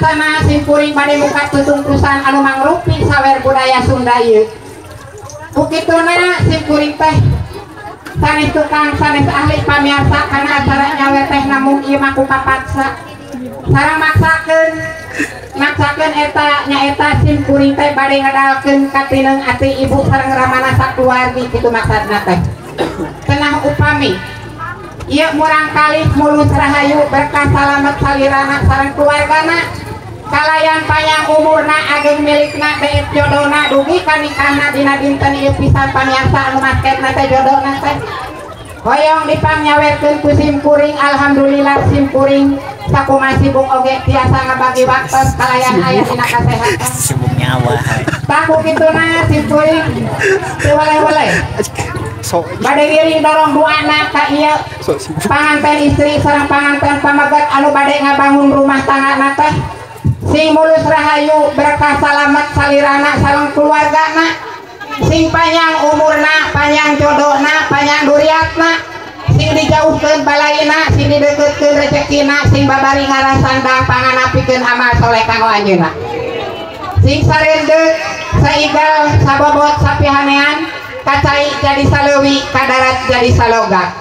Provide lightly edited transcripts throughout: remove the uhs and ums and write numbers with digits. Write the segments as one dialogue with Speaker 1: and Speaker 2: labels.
Speaker 1: Sata-atana simkuring bade muka tutungkusan anu mangrupi sawer budaya Sunda ieu. Ku kituna simkuring teh sanes tukang sanes ahli pamiarsa kana acara nyawer teh namung ieu mah ku kapaksa. Sareng maksakeun eta nyaeta simkuring teh bade ngedalkeun katineung ati ibu sareng ramana sakeluargi kitu maksudna teh. Cenah upami ieu murang kalih mulus rahayu berkah salamet salirana sareng keluargana kalayan panjang umurna ageng milikna deet jodona dugi ka nikahna dina dinten ieu pisan pamiarsa anu masketna teh jodona teh hoyong dipangyawerkeun ku simkuring. Alhamdulillah simkuring sakumaha sibuk oge tiasa ngabagi waktos kalayan aya dina kasehatan
Speaker 2: sibuk nyawa
Speaker 1: tah ku kituna simkuring teu weleh-weleh bade ngiring dorong duana ka ieu panganten istri sareng panganten pameget anu bade ngabangun rumah tanggana teh sing mulus rahayu berkah salamet salirana sareng keluargana sing panjang umurna panjang jodona panjang duriatna sing dijauhkeun balaina sing dideukeutkeun rezekina sing babari ngarasandang panganapikeun amal soleh kanggo anjeunna sing sareundeuk saigal sabobot sapihanean kacai jadi saleuwi kadarat jadi saloga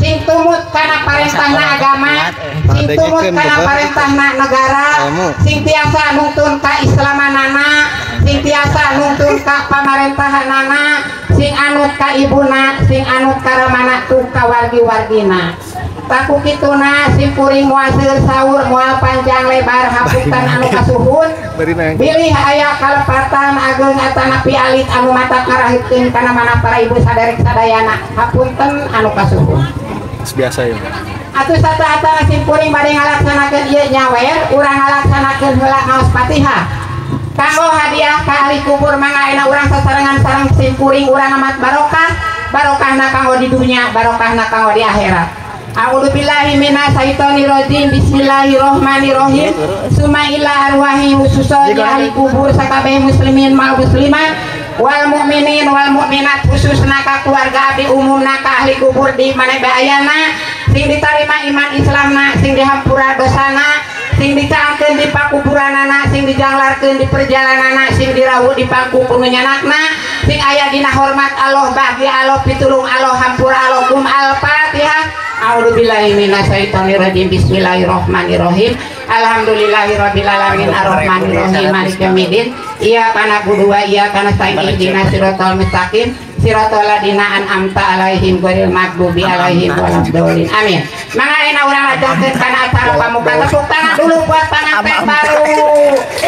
Speaker 1: sing tumut kana parentahna agama sing tumut kana parentahna negara sing tiasa nungtun ka islamanana sing tiasa nungtun ka pamarentahanana sing anut ka ibuna sing anut ka ramana tuh ka wargi-wargina. Taku kituna simkuring moal seur saur moal panjang lebar hapunten anu kasuhun bilih aya kalepatan ageung atanapi alit anu mata karahikeun kana mana para ibu saderek sadayana hapunten anu kasuhun.
Speaker 3: Biasa ya.
Speaker 1: Atuh sata-atana simkuring bade ngalaksanakeun ieu nyawer urang ngalaksanakeun heula ngaos Fatihah kanggo hadiah ka ahli kubur mangga ayeuna urang sasarengan sareng simkuring urang amat barokah barokahna kanggo di dunya barokahna kanggo di akhirat. A'udzubillahi minasyaitonirrajim. Bismillahirrahmanirrahim. Suma ila arwahi khususan ahli kubur sakabeh muslimin mal muslimat wal mukminin wal mukminat khususna ka keluarga abdi umumna ka ahli kubur di mana bae ayana sing ditarima iman Islamna sing dihampura dosana sing dicaangkeun di pakuburanana sing dijanglarkeun di perjalananana sing dirawuh di pangku pununyanakna sing aya dina hormat Allah bahagia Allah pitulung Allah hampura Allah kum al-Fatihah. A'udzubillahi minasyaitonirrajim. Bismillahirrahmanirrahim. Alhamdulillahirabbil alamin arrahmanirrahim maliki yaumiddin. Iyyaka na'budu wa iyyaka nasta'in ihdinas siratal mustaqim siratal ladzina an'amta alaihim ghairil maghdubi alaihim waladdallin. Amin. Mangga ayeuna urang lajengkeun kana acara pamuka. Tepuk tangan dulu buat panganten baru.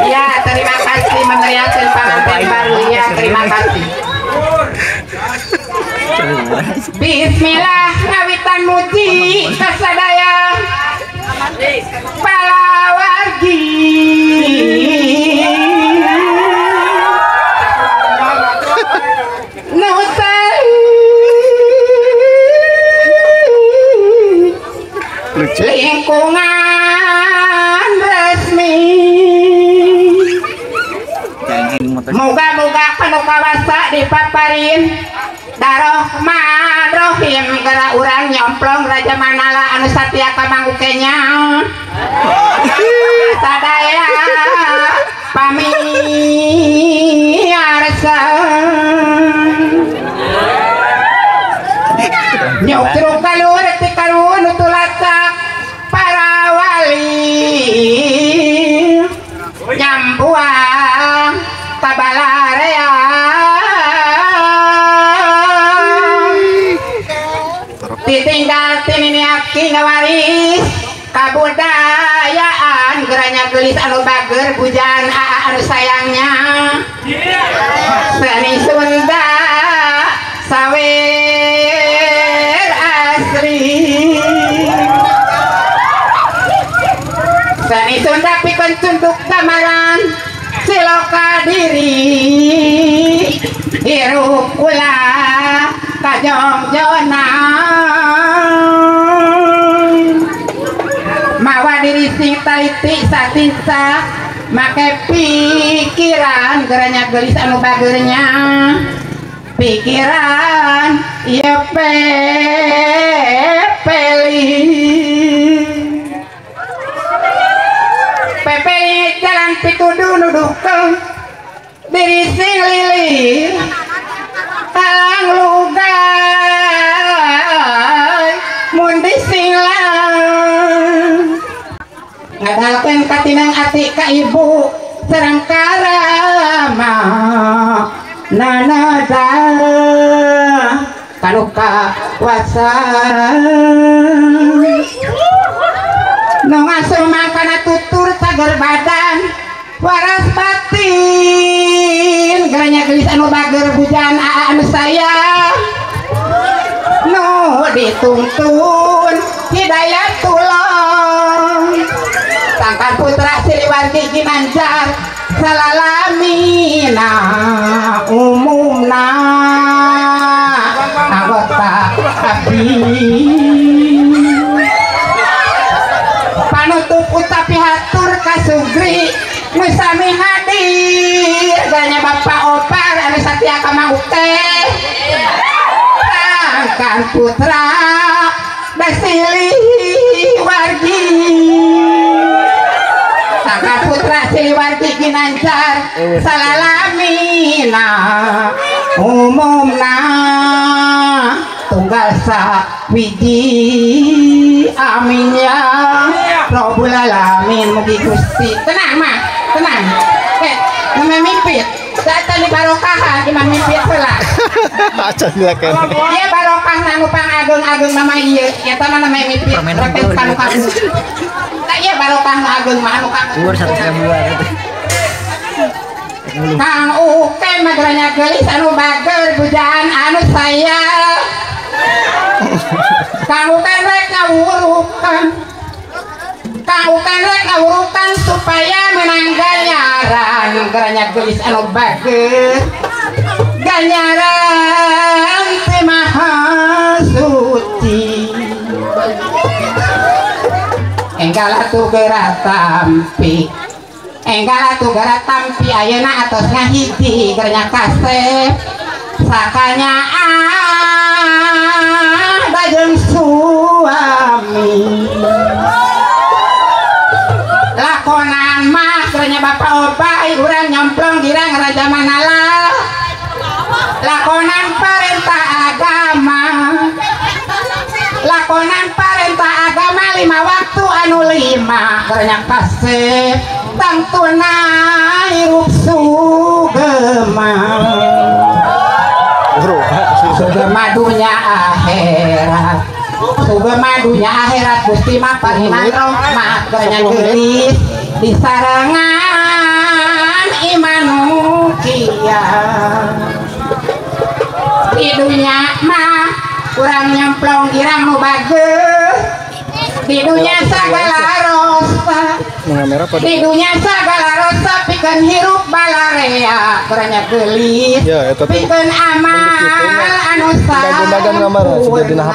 Speaker 1: Ya, terima kasih memeriahkan panganten baru. Ya, terima kasih. Bismillah ngawitan muji kasadaya palawargi nu lingkungan resmi moga-moga kanu kawasa dipaparin Darrohmanrohim geura urang nyomplong Raja Manala anu satia ka mangukenya sadaya pamiarsa nyukruk kalur ti karun tulacak para wali nyambuang tabalarea ditinggal tinini aki ngawaris kabudayaan geranya gelis anu bager bujaan aa anu sayangnya seni Sunda sawer asri seni Sunda pikun tunduk kamaran siloka diri hirup ulah kajongjonan mawa diri sing taliti satinsa make pikiran geranya gelis anu bagernya pikiran ieu pepeli pepeli lilir talang lugai mun disilang ngadalkeun katinang ati ka ibu sareng karama nanada kanuka wasa nu ngasumang kana tutur cager badan waras batin geranya gelis anu bager bujan aa anu sayang nu dituntun hidayatullah sangkan putra Siliwangi Ginanjar salalamina umumna anggota abdi panutup utapi hatur kasugri nu sami hadir ganya Bapak Opar anu satia ka Mang Uke sangkan putra Siliwangi sangkan putra Siliwangi Ginanjar salalamina umumna tunggal sawiji amin ya Rabbul alamin mugi Gusti tenang mah tenang namanya mipit saat di barokahan imah mipit heula
Speaker 2: acan dilakeun
Speaker 1: ieu barokah anu pangageung-ageung mah ieu eta mah namanya mipit repet kanu kamu tah ieu barokah nu ageung mah anu kamu
Speaker 3: umur 1.000-an
Speaker 1: Kang Uke mah geranya geulis anu bager bujaan anu sayang Kang Uke rek ngawurukan Kang Uke rek ngawurukan supaya menang ganyaran geranya geulis anu bager ganyaran teh maha suci enggal atuh geura tampi enggal atuh geura tampi ayeuna atos ngahiji gernya kasep sakanya ah jeung suami lakonan mah gernya Bapak Obai urang nyomplong girang raja manala lakonan parentah agama lakonan parentah agama 5 waktu anu 5 gernya kasep tangtuna hirup sugema sugema dunya akhirat sugema dunya akhirat Gusti mah pariman rahmat gernya geulis disarangan imanu kia di dunya mah urang nyemplong girang nu bager di dunya sagala rosa di dunya sagala rosa pikeun hirup balarea geranya geulis pikeun amal anu sampurna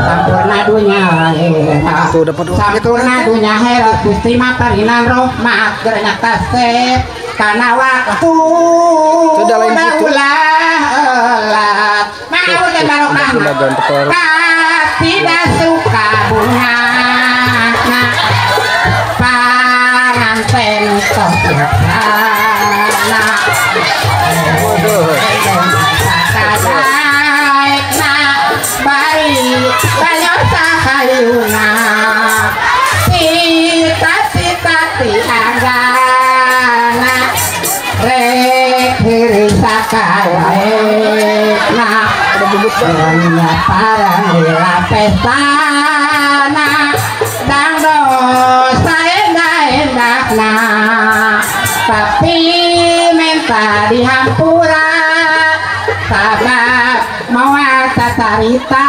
Speaker 1: sampurna dunya akhirat sampurna dunya akhirat Gusti mah parinan rahmat geranya kasep kana waktu daulah elat mangawur teh barokah tidak suka bunga panganten sopirana sadaekna bari banyak sahayuna cita-cita tianggana rek diri sakarekna Dunia parang lila pestana dang dosa endah-endahna tapi minta dihampura sabab moal sacarita